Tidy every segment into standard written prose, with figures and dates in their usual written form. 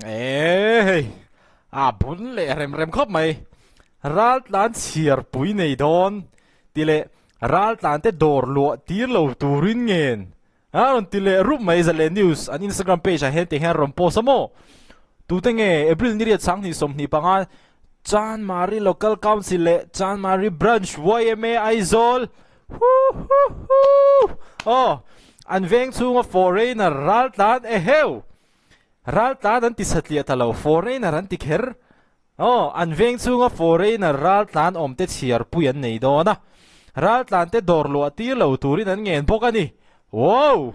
Eee hei a bun leh rem rem khawp mai. Raltlan chhiarpui nei dawn ti leh raltlante dawr luah tir lo turin ngen a rawn ti leh rup mai Zalen News an Instagram page ah hian tiang hian rawn post a maw? Tute nge April ni riat sanghnih 25 Chanmari Local Council leh Chanmari Branch yma Aizawl Huhuhu Aw an veng chhunga foreigner raltlan eheu! Raltlan an ti satliah ta lo, foreigner an ti kher. Aw, an veng chhunga foreigner raltlan awmte chhiarpui an nei dawn a, raltlante dawr luah tir lo turin an ngen bawk a ni. Wow!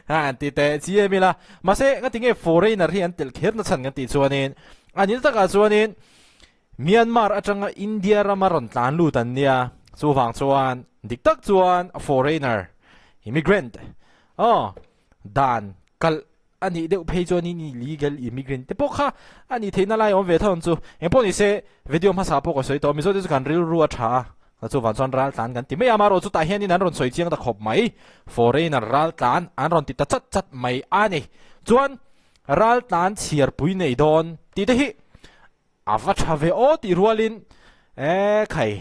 An ti teh chiam ila. Mahse, ngati nge foreigner hi an telh kher na chhan kan tih chuanin, a nil takah chuanin Myanmar atanga India rama rawn tlan lut an nia, chuvang chuan dik tak chuan foreigner, immigrant, aw, Dan kalh a nih deuh phei chuanin illegal immigrant te pawh kha a nih theihna lai a awm ve tho ang chu. Engpawh ni se, video hmasa pawh ka sawi tawh, Mizote chu kan rilru a tha a, chuvang chuan raltlan kan ti mai a, amaherawhchu tah hianin an rawn sawi chiang ta khawp mai, foreigner raltlan an rawn ti ta chat chat mai a ni. Chuan raltlan chhiarpui nei dawn tih te hi A va tha ve aw tih rualin e khai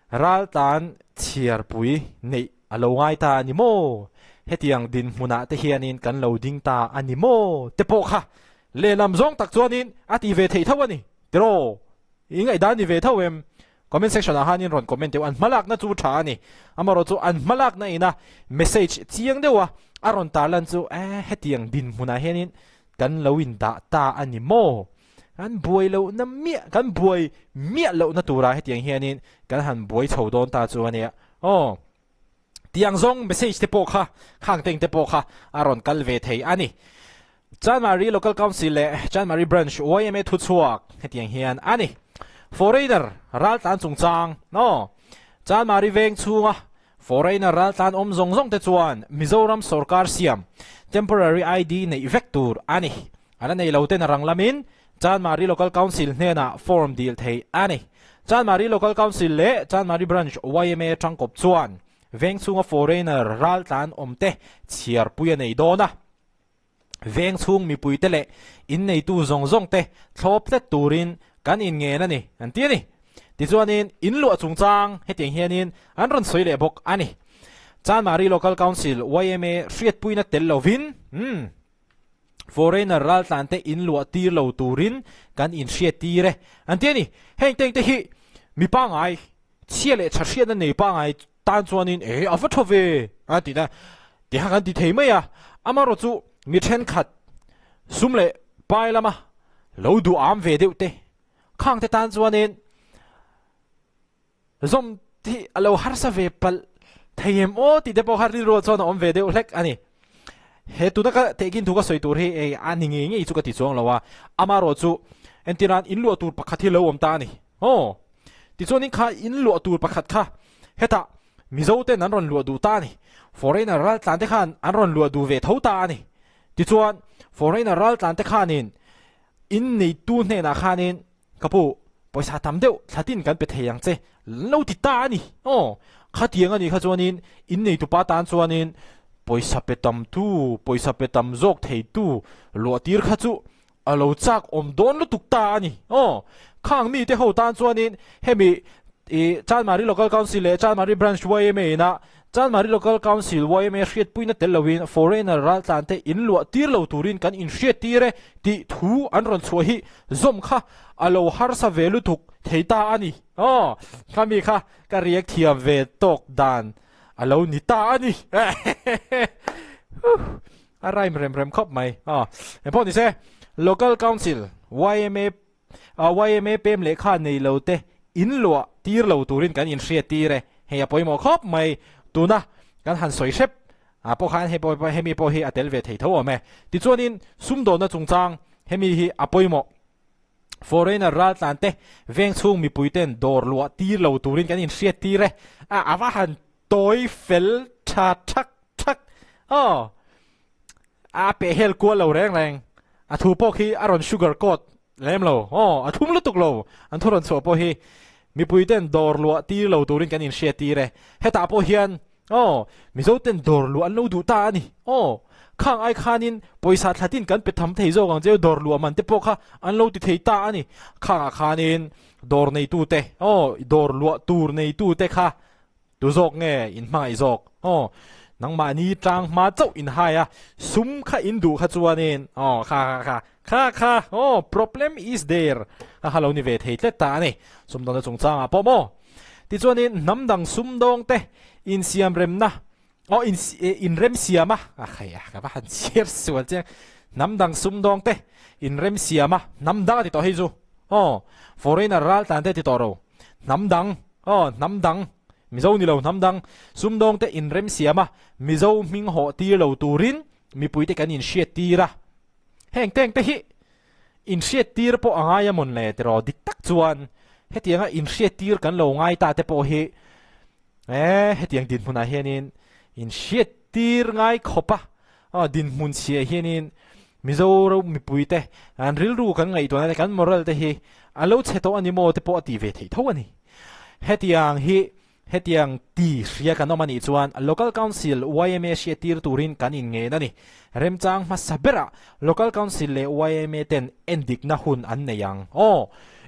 raltlan chhiarpui neih a lo ngai ta a ni maw? Hetiang dinhmunah te hianin kan lo ding ta a ni maw? Te pawh kha lehlam zawng tak chuanin a ti ve theih tho a ni tiraw? I ngaihdan ni ve tho em? Comment section ah khanin rawn comment deuh an hmalakna chu tha a ni. Amaherawh chu an hmalakna ina message chiang deuha a rawn tarlan chu e hetiang dinhmunah hianin kan lo indah ta a ni maw? Kan buai lohna miah, kan buai miah lohna turah hetiang hianin kan han buai chho dawn ta chu a nia. Aw, tiang zawng message te pawh kha, khang teng te pawh kha a rawn kal ve thei a ni. Chanmari Local Council leh Chanmari Branch yma thuchhuak hetiang hian a ni. Foreigner raltlan chungchang, aw, Chanmari veng chhunga foreigner raltlan awm zawng zawng te chuan Mizoram sawrkar siam temporary ID neih vek tur a ni. A la nei lo ten a rang lamin Chanmari Local Council hnenah form dil theih a ni. Chanmari Local Council leh Chanmari Branch yma tangkawp chuan veng chhunga foreigner raltlan awmte chhiarpui a nei dawn a. Veng chhung mipuite leh inneitu zawng zawngte thlawp tlet turin kan inngen a ni, an ti a ni. Tichuanin in luah chungchang hetiang hianin an rawn sawi leh bawk a ni. Chanmari Local Council yma hriatpuina tel lovin, umm. Foreigner raltlante in luah tir lo turin kan inhriat tir e. An ti a ni. Heng teng te hi mi pangai, chhia leh tha hriatna nei pangai tan chuanin e a va tha ve a ti na ti kha kan ti thei mai a. Amaherawh chu mi thenkhat sum leh pai lama lo duh am ve deuh te khang te tan chuanin Zawm hi a lo harsa ve palh thei em aw tih te pawh kha rilru chuan a awm ve deuh hlek a ni. He tuna ka tehkin thu ka sawi tur hi ei a ni ngei ngei chu ka ti chuang lo a, amaherawh chu entirnan in luah tur pakhat hi lo awm ta a ni. Aw, tichuanin kha in luah tur pakhat kha hetah Mizo ten an rawn luah duh ta a ni. Foreigner raltlan te khan an rawn luah duh ve tho ta a ni. Tichuan foreigner raltlan te khanin in neitu hnenah khanin Ka pu, pawisa tam deuh thlatin kan pe thei ang che, lo ti ta a ni. Aw, khatiang a nih kha chuanin in neitupa tan chuanin pawisa pe tamtu, pawisa pe tam zawk theitu luahtir kha chu a lo chak awm dawn lutuk ta a ni. Aw, khang mite ho tan chuanin hemi i Chanmari Local Council leh Chanmari Branch yma ina Chanmari Local Council yma hriatpuina tel loin foreigner raltlante in luah tir lo turin kan inhriattir e tih thu an rawn chhuah hi zawm kha a lo harsa ve lutuk thei ta a ni. Aw, khami kha ka riak thiam ve tawk dan a lo ni ta a ni. A rhyme rem rem khawp mai. Aw, engpawh ni se, Local Council yma Yma pem lehkha nei lo te in luah tir lo turin kan inhriattir e. Hei a pawimawh khawp mai. Tuna kan han sawi hrep ah pawh khan hei pawh hemi pawh hi a tel ve thei tho awm e. Tichuanin sumdawnna chungchang hemi hi a pawimawh. Foreigner raltlan te veng chhung mipui ten dawr luah tir lo turin kan inhriattir e. A va han tawi fel tha thak thak aw. A peh hel kual lo reng reng. A thu pawh khi a rawn sugar coat lem lo. Aw, a thum lutuk lo. An thu rawn chhuah pawh hi mipui ten dawr luah tir lo turin kan inhriat tir e. Hetah pawh hian aw, Mizo ten dawr luah an lo duh ta a ni. Aw, Khang ai khanin pawisa thlatin kan pe tham thei zawk ang cheu dawr luah man te pawh kha an lo ti thei ta a ni. Khangah khanin dawr neitute aw dawr luah tur neitute kha tu zawk nge in hmangaih zawk aw nangmahni tang hma chauh in hai a sum kha in duh kha chuanin aw kha kha kha kha kha aw problem is there kha kha lo ni ve thei tlet ta a ni. Sumdawnna chungchangah pawh maw tichuanin hnam dang sumdawngte insiamremna Aw in inremsiam a, a khai a, ka va han chhiar sual chiang. Hnam dang sumdawng te inremsiam a, hnam dang a ti tawh hei chu. Aw, foreigner ral tlan te a ti tawh ro. Hnam dang, aw hnam dang, Mizo ni lo hnam dang sumdawng te inremsiam a, Mizo hming hawh tir lo turin mipui te kan inhriat tir a. Heng teng te hi inhriat tir pawh a ngai a mawn le tiraw dik tak chuan hetianga inhriat tir kan lo ngai ta te pawh hi E, hetiang dinhmunah hianin inhriat tir ngai khawp a, aw dinhmun chhiah hianin Mizoram mipuite an rilru kan ngaihtuahna te kan moral te hi a lo chhe tawh a ni maw te pawh a ti ve theih tho a ni. Hetiang hi hetiang ti hria kan awm a nih chuan Local Council yma hriat tir turin kan inngen a ni. Remchang hmasa berah Local Council leh yma ten endikna hun an nei ang. Aw,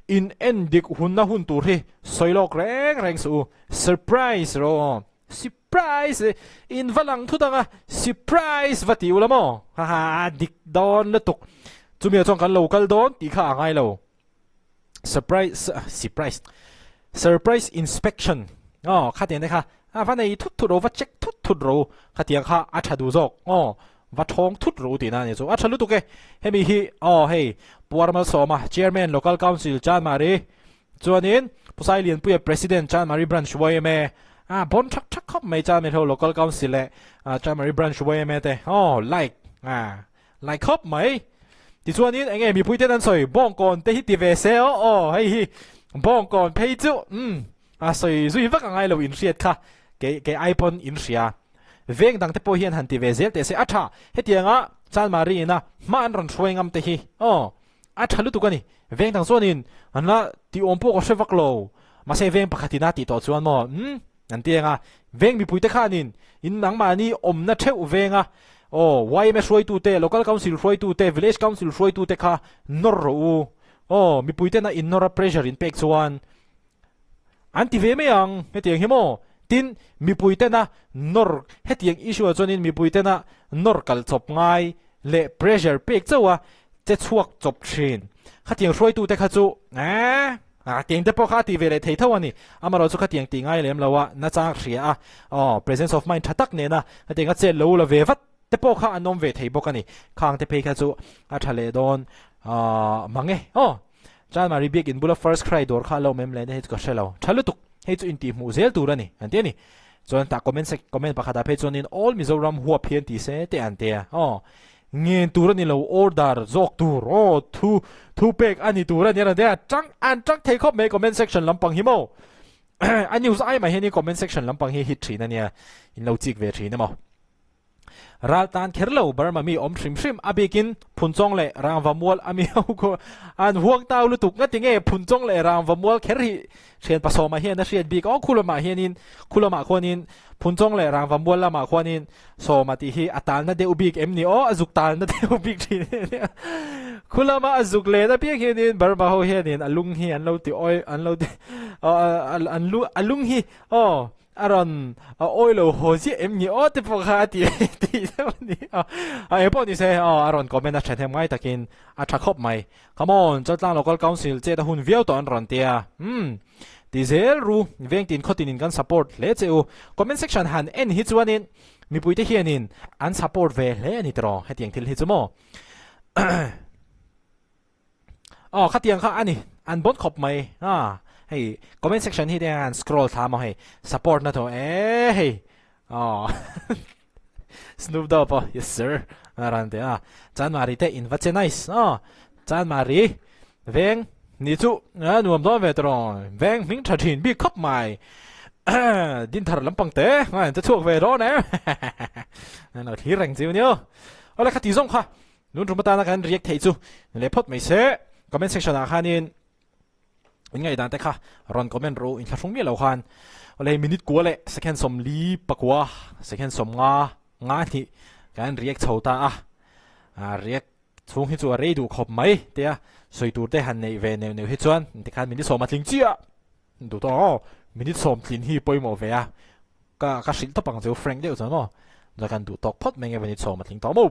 in endik hunna hun tur hi sawi lawk reng reng suh u. Surprise rawh aw. Surprise! In va lang thut ang a, surprise va ti ula maw? Haha, dik dawn lutuk. Chumi ah chuan kan lo kal dawn tih kha a ngai lo. Surprise, surprise, surprise inspection aw khatiang te kha a va nei thut thut ro, va check thut thut ro khatiang kha a tha duh zawk aw va thawng thut ro tihna a ni chu a tha lutuk e. Hemi hi aw hei Puarmalsawma Chairman Local Council Chanmari Chuanin Pu Sailianpuia President Chanmari Branch yma a bon thak thak khawp mai Chanmari ho Local Council leh Chanmari Branch yma te aw like a like khawp mai. Tichuanin enge mipui ten an sawi Bawngkawn te hi ti ve se aw aw hei hi Bawngkawn phei chu umm a sawi zui vak a ngai lo inhriat kha kei kei ai pawn inhria. Veng dang te pawh hian han ti ve zel teh se a tha hetianga Chanmari ina hma an rawn hruai ngam te hi aw A tha lutuk a ni. Veng dang chuanin an la tih awm pawh ka hre vak lo. Mahse veng pakhatin a tih tawh chuan maw umm an ti eng a. Veng mipuite khanin in nangmahni awmna theuh venga aw yma hruaitute, Local Council hruaitute, Village Council hruaitute kha nawr rawh u. Aw mipuitena in nawr a pressure in pek chuan An ti ve mai ang, hetiang hi maw? Tin, mipui tena nawr, hetiang issue ah chuanin mipui tena nawr kal chawp ngai leh pressure pek chauh a che chhuak chawp thin. Khatiang hruaitute kha chu eh, tiang te pawh kha a ti ve leh thei tho a ni. Amaherawh chu khatiang tih ngai lem lo a, nachang hria a, aw, presence of mind tha tak nena hetiang a chet lo la ve vat te pawh kha an awm ve thei bawk a ni. Khang te phei kha chu a tha leh dawn mang e, aw. Chanmari biakinn bula First Cry dawr kha a lo awm em le hei chu ka hre lo. Tha lutuk, hei chu intihhmuh zel tur a ni an ti a ni. Chuan tah comment sec comment pakhatah phei chuanin All Mizoram huap hian ti se teh an ti a. Aw, ngen tur a ni lo, order zawk tur, aw, thu thu pek a ni tur a ni a rawn ti a. Tang an tang thei khawp mai comment section lampang hi maw. A news ai mah hianin comment section lampang hi hit thin a nia, in lo chik ve thin emaw. Ral tan kher lo Burma mi awm hrim hrim a bikin Phunchawng leh Rangva mual a mi ho khu an huang tau lutuk nga tinge Phunchawng leh Rangva mual kher hi thian pasawmah hian a hriat bik aw khu lamah hianin khu lamah khuanin Phunchawng leh Rangva mual lamah khuanin sawma tih hi a talna deuh bik em ni aw a zuk talna deuh bik thin khu lama a zuk len apiang hianin Burma ho hianin a lung hi an lo ti awi an lo ti an lu a lung hi aw A rawn a awi lo haw ziah em ni aw te pawh kha a ti tih deuh a ni a. A eng pawh ni se aw a rawn comment a thahnem ngai takin a tha khawp mai. Come on, Chaltlang Local Council chet a hun viau tawh an rawn ti a. Umm, ti zel ru, vengtin khawtinin kan support hle che u. Comment section han en hi chuanin mipuite hianin an support ve hle a ni tiraw hetiang thil hi chu maw. Aw khatiang kha a ni an bon khawp mai a hei comment section hi te an scroll thla maw hei support na tawh e hei aw Snoop Dogg pawh yes sir a ran te a Chanmari te in va che nice aw Chanmari veng ni chu a nuam dawn ve tawh veng hming tha thin bik khawp mai Dinthar lampang te a in che chhuak ve dawn em an lo thlir reng chiu nia awle khati zawng kha Nun rum atana kan react theih chu leh phawt mai se. Comment section ah khanin in ngaihdan te kha rawn comment rawh u inthlahrung miah lo khan. Awle minute kua leh second 44 pakua second 50 nga hnih. Kan react chho ta a, a react chhung hi chu a rei duh khawp mai tia sawi tur te han neih ve neuh neuh hi chuan tikhan minute sawm a tling chiah duh tawh ang aw, minute sawm tlin hi pawimawh ve a, ka ka hrilh tawp ang chu frank deuh chuan maw, chuan kan duh tawk phawt mai nge minute sawm a tling tawh maw.